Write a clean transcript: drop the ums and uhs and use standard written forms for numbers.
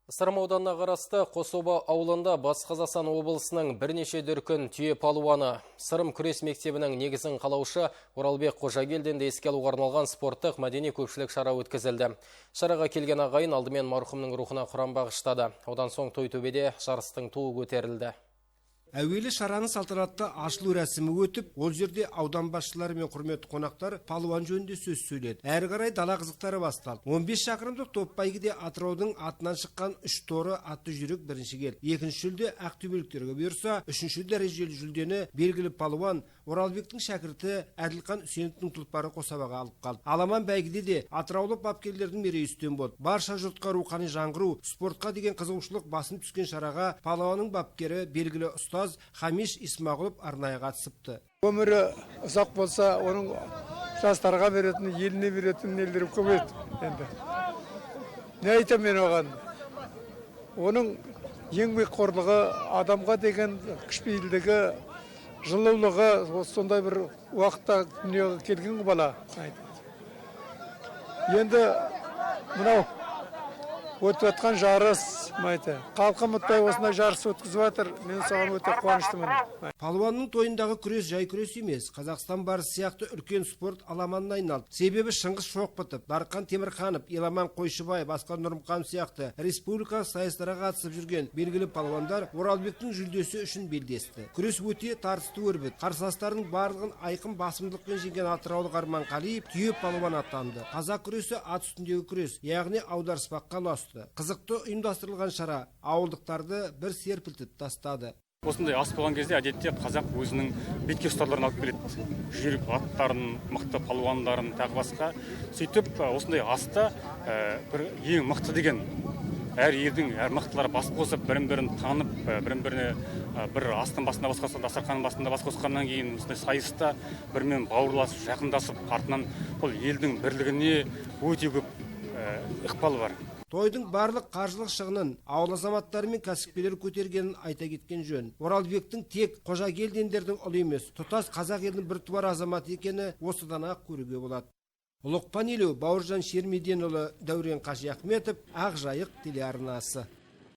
Сырым ауданына қарасты Қособа ауылында Батыс Қазақстан облысының бірнеше дүркін түйе палуаны, Сырым күрес мектебінің негізін қалаушы Оралбек Қожагелдинді еске алуға арналған спорттық мәдени көпшілік шара өткізілді. Шараға келген ағайын алдымен марқұмның рухына құран бағыштады. Одан соң Тойтөбеде жарыстың туы көтерілді. Әуелі шараның салтанатты ашылу рәсімі өтіп, ол жерде аудан басшылары мен құрметті қонақтар палуан жөнінде сөз сөйледі. Әрі қарай дала қызықтары басталды. 15 шақырымдық топ бәйгеде Атыраудың атынан шыққан үш торы атты жүйрік бірінші келді. Екінші жүлде ақтөбеліктерге бұйырса, үшінші дәрежелі жүлдені белгілі палуан Оралбектің шәкірті Әділхан Үсеновтің тұлпары Қосабаға алып қалды. Аламан бәйгеде де атыраулық бапкерлердің мерейі үстем болды. Барша жұртқа рухани жаңғыру, спортқа деген қызығушылық басым түскен шараға палуанның бапкері, белгілі ұстаз Хамиш Исмағұлов арнайы қатысыпты. Өмірі ұзақ болса, оның жастарға беретін, еліне беретін нелері көп еді енді. Не айтамын мен оған? Оның еңбекқорлығы, адамға деген кішіпейілдігі, жылулығы, сондай бір уақытта дүниеге келген бала. Енді мынау өтіп жатқан жарыс, халқы ұмытпай осындай жарыс өткізіп жатыр, мен соған өте қуаныштымын. Палуанның тойындағы күрес жай күрес емес, Қазақстан барысы сияқты үлкен спорт аламанына айналды. Себебі Шыңғыс Шоқпытов, Дархан Темірханов, Еламан Қойшыбаев, Асқар Нұрмұқанов сияқты республикалық сайыстарға қатысып жүрген белгілі палуандар Оралбектің жүлдесі үшін белдесті. Күрес өте тартысты өрбіді. Қарсыластарының барлығын айқын басымдылықпен жеңген атыраулық Арман Қалиев түйе палуан атанды. Қазақ күресі ат үстіндегі күрес, яғни аударыспаққа ұласты. Қызықты ұйымдастырылған шара ауылдықтарды бір серпілтіп тастады. Осындай ас болған кезде әдетте қазақ өзінің бетке ұстарларын алып келеді. Жүйрік аттарын, мықты палуандарын, тағы басқа. Сөйтіп осындай аста бір ең мықты деген әр елдің әр мықтылары бас қосып, бірін-бірін танып, бірін-біріне бір астың басында бас қосса, дастарханның басында бас қосқаннан кейін осындай сайыста бірімен бауырласып, жақындасып, артынан бұл елдің бірлігіне өте көп ықпалы бар. Тойдың барлық қаржылық шығынын ауыл азаматтары мен кәсіпкерлер көтергенін айта кеткен жөн. Оралбектің тек Қожагелдиндердің ұлы емес, тұтас қазақ елінің біртуар азаматы екені осыдан-ақ көруге болады. Лұқпан Елеу, Бауыржан Шермеденұлы, Дәурен Қажиахметов, Ақ Жайық телеарнасы.